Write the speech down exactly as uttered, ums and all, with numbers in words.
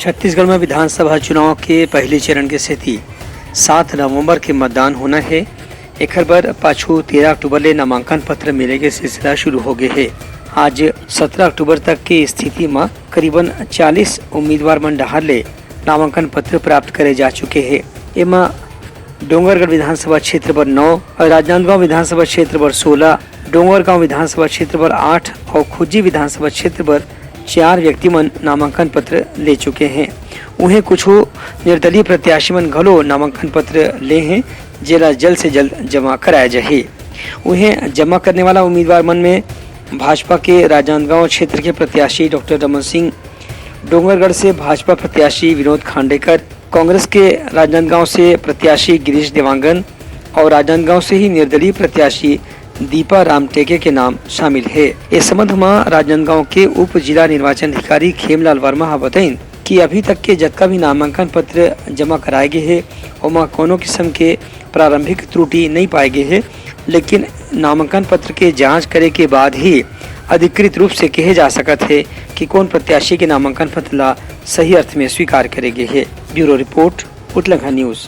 छत्तीसगढ़ में विधानसभा चुनाव के पहले चरण के सेती सात नवंबर के मतदान होना हे। एखर बर पाछू तेरह अक्टूबर ले नामांकन पत्र मिले के सिलसिला शुरू हो गए हे। आज सत्रह अक्टूबर तक की स्थिति म करीबन चालीस उम्मीदवार मन डहार ले नामांकन पत्र प्राप्त करे जा चुके हे। एमा डोंगरगढ़ विधानसभा क्षेत्र बर नौ और राजनांदगांव विधानसभा क्षेत्र बर सोलह, डोंगरगांव विधानसभा क्षेत्र बर आठ और खुज्जी विधानसभा क्षेत्र बर चार व्यक्ति मन नामांकन पत्र ले चुके हैं। उहें कुछ निर्दलीय प्रत्याशी मन घलो नामांकन पत्र ले हैं, जेला जल्द से जल्द जमा कराया जाही। उहें जमा करने वाला उम्मीदवार मन में भाजपा के राजनांदगांव क्षेत्र के प्रत्याशी डॉक्टर रमन सिंह, डोंगरगढ़ से भाजपा प्रत्याशी विनोद खांडेकर, कांग्रेस के राजनांदगांव से प्रत्याशी गिरीश देवांगन और राजनांदगांव से ही निर्दलीय प्रत्याशी दीपा राम टेके के नाम शामिल हे। इस संबंध म राजनांदगांव के उप जिला निर्वाचन अधिकारी खेमलाल वर्मा ह बताइन कि अभी तक के जतका भी नामांकन पत्र जमा कराए गे हे, ओमा कोनो किस्म के प्रारंभिक त्रुटि नइ पाए गे हे, लेकिन नामांकन पत्र के जांच करे के बाद ही अधिकृत रूप से कहे जा सकत हे कि कोन प्रत्याशी के नामांकन पत्र ला सही अर्थ में स्वीकार करे गे हे। Bureau report, Utlangha news.